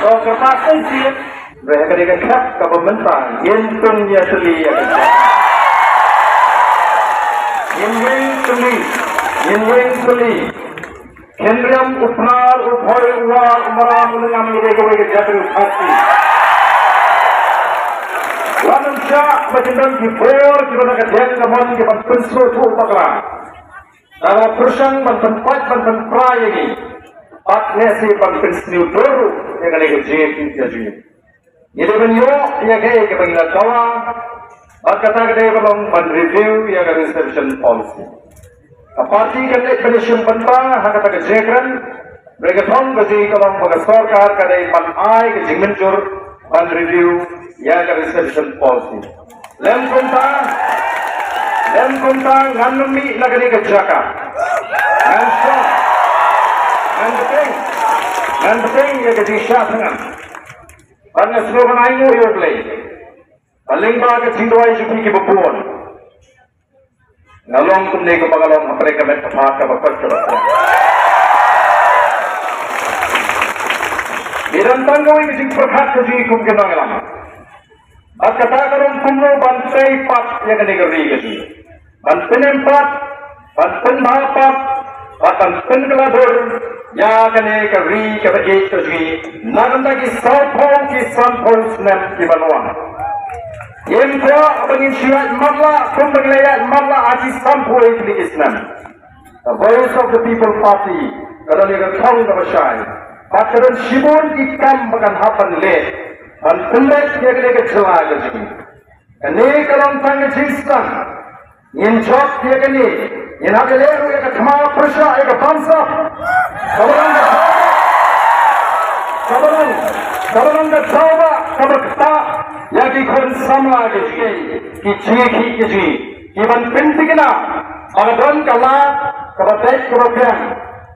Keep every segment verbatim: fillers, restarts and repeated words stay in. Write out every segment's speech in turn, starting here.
Ka kyrpad ka jingïeit, hynrei ha kane ka khep kaba mynta ngin pynïatylli ïa ka jingïeit. Ngin ïeng pynïatylli, ngin ïeng pynïatylli. Khynriam, u Phnar, u Phoi, u War, u Maram, u Lyngngam, ngi dei kawei ka jait ri Khasi. Wat nym shah ba kin don ki bor kiba na ka diang ka mon kiban pynsngewthuh bakla. Tang ba pyrshang ban pynpait ban pynpra ïa ngi. Bad ne shi ban pynsniew dur ruh ïa kane ka jingïeit ka jingïeit. Ngi dei ban ïoh ïa kaei kaba ngi la dawa. Bad kata ka dei ba long ban review ïa ka reservation policy. Ka party kan leit ban ïashim bynta ha kata ka jingkren. Hynrei ka thong ka jong ngi ka long ba ka sorkar ka dei ban ai ka jingmynjur ban review ïa ka reservation policy. Lem kumta, lem kumta ngan ym mih na kane ka jaka. Ngan shong, ngan bteng, ngan bteng ïa ka jingshah thngan. Bad nga sngewbha ban ainguh ïa U Blei ba lyngba ka jingduwai jong phi kiba bun, nga long kumne kumba nga long hapdeng ka met ka phad kaba koit kaba sdang. Ngi don tang kawei ka jingpyrkhat ka jong ngi kum ki nongïalam. Bad kata ka long kumno ban trei pat ïa kane ka ri ka jong ngi. Ban pynim pat, ban pynbha pat, bad ban pynkylla dur ïa kane ka ri kaba ïeit ka jong ngi. Na ka bynta ki sawphew ki sanphew snem kiban wan. Ngim kwah ba ngin shu ïaid matlah kumba ngi la ïaid matlah ha ki sanphew tylli ki snem. The Voice of the People Party ka don ïa ka thong kaba shai. Bad ka don shibun ki kam ba kan hap ban leh ban pynleit ïa kane ka jylla ka jong ngi. Kane ka long tang ka jingsdang. Ngin jop ïa kane. Ngin hap ïaleh ruh ïa ka thma pyrshah ïa ka bamsap. Kaba long ka, kaba long, kaba long ka daw ba kaba ktah ïa ki khun samla ka jong ngi, ki jingïakhih ka jong ngi. Kiban pynthikna ba ka don ka lad kaba beit kaba biang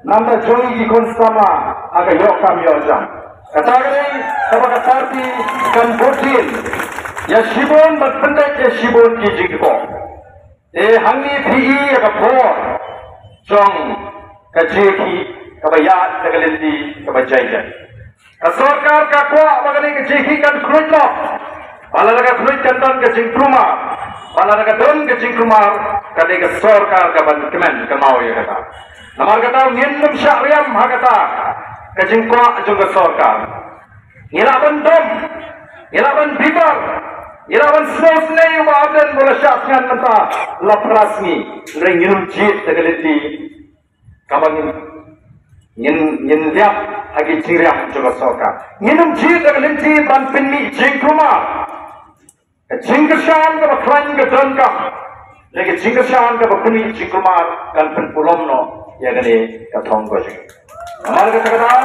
na bynta jong ngi ki khun samla ha ka ïoh kam ïoh jam. Kata ka dei kaba ka party kan bud dien ïa shibun bad pyndait ïa shibun ki jingkyrkhu. Te hangne phi i ïa ka por jong ka jingïakhih kaba ïaid da ka lynti kaba jai jai. Ka sorkar ka kwah ba kane ka jingïakhih kan khluit noh. Ba lada ka khluit kan don ka jingkulmar. Ba lada ka don ka jingkulmar, ka dei ka sorkar kaban kmen kynmaw ïa kata. Namar kata ngin ym shah riam ha kata ka jingkwah jong ka sorkar. Ngi lah ban dom, ngi lah ban bitar, ngi lah ban sngewsynei ïa u Bah Ardent ba u la shah thngan mynta la phra sngi. Hynrei ngin ym jied da ka lynti kaba ngin, ngin, ngin lap ha ki jingriam jong ka sorkar. Ngin ym jied da ka lynti ban pynmih jingkulmar. Ka jingkyrshan kaba khlaiñ ka donkam. Lada ka jingkyrshan kaba pynmih jingkulmar kan pynpulom noh ïa kane ka thong ka jong ngi. Namar kata ka daw,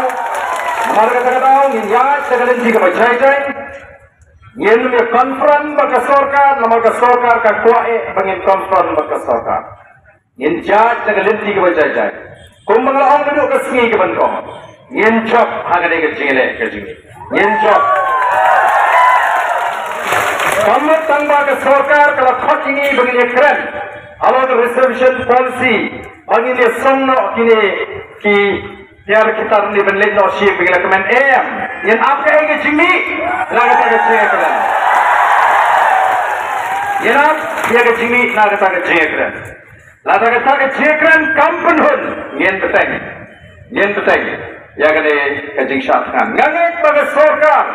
namar kata ka daw ngin ïaid da ka lynti kaba jai jai. Ngin ym ïa confront bad ka sorkar, namar ka sorkar ka kwah eh ba ngin confront bad ka sorkar. Ngin jait da ka lynti kaba jai jai. Kumba nga la ong naduh ka sngi kaban kong, ngin jop ha kane ka jingleh ka jong ngi. Ngin jop. Kam mut tang ba ka sorkar ka la khot ïa ngi ba ngin ïa kren halor ka reservation policy, ba ngin ïa song noh kine ki tiar ki tar ne ban leit noh shim, ba ngin ïa kmen, em. Ngin ap kaei ka jingmih na kata ka jingkren. Ngin ap ïa ka jingmih na kata ka jingkren. Lada kata ka jingkren kam pynhun, ngin bteng. Ngin bteng ïa kane ka jingshah thngan. Nga ngeit ba ka sorkar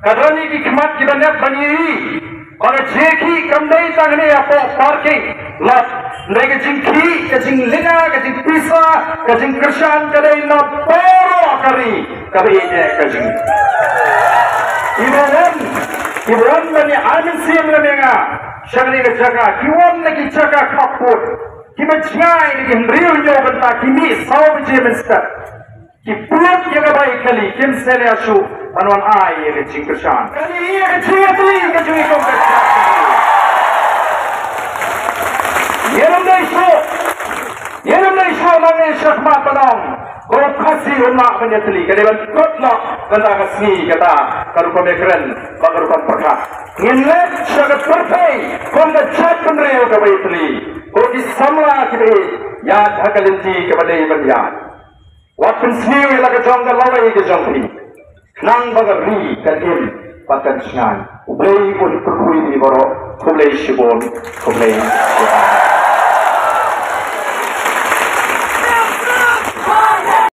ka don ïa ki khmat kiba nep ban ïohi ba ka jingkhih kam dei tang ne hapoh parking lot. Hynrei ka jingkhih, ka jinglynga, ka jingpisa, ka jingkyrshan ka dei na baroh ka ri kaba ïeit ka jong ngi. Kiba wan, kiba wan ban ïa ai mynsiem lem ïa nga sha kane ka jaka, ki wan na ki jaka khappud, kiba jngai na ki hynriew hynñiew bynta, ki mih saw baje mynstep, ki put ïa ka bai kali, kim sngewleh shuh ban wan ai ïa ka jingkyrshan. Kane hi ka jingïatylli ka jong ngi kum ka jingïatylli. Ngin ym dei shuh, ngin ym dei shuh nangne shakhmat ban ong ba u Khasi um lah ban ïatylli, ka dei ban kut noh kata ka sngi, kata ka rukom ïakren bad ka rukom pyrkhat. Ngin leit sha ka pyrthei kum ka jaitbynriew kaba ïatylli, ko ki samla kiba ïeit, ïaid ha ka lynti kaba dei ban ïaid. Wat pynsniew ïa la ka jong ka lawei ka jong phi. Khnang ba ka ri kan im bad kan shngain. U Blei un kyrkhu ïa phi baroh. Khublei shibun. Khublei.